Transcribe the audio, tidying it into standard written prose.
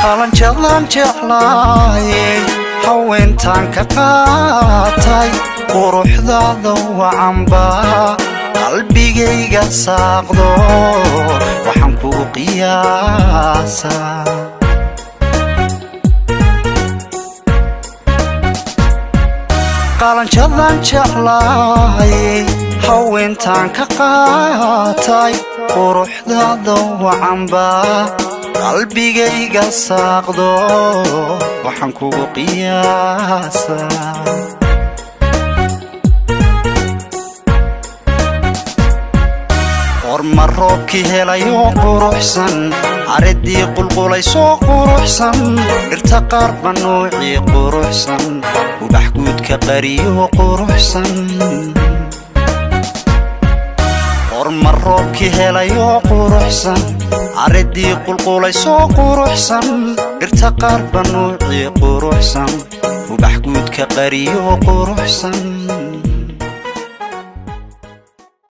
Qalanjadaan jeclaayey, haweentaan ka qaatay, quruxdaada wacanba qalbigayga saaqdo, waxaan kugu qiyaasaa. Qalanjadaan jeclaayey, haweentaan ka qaatay, quruxdaada wacanba qalbigayga saaqdo, waxaan kugu qiyaasaa. Orma roobkii helayoo quruxsan, caridii qulqulaysoo quruxsan, dhirta qaarba nuucii quruxsan, ubax guudka qariyoo quruxsan. Orma roobkii helayoo quruxsan, caridii qulqulaysoo quruxsan, dhirta qaarba nuucii quruxsan, ubax guudka qariyoo quruxsan.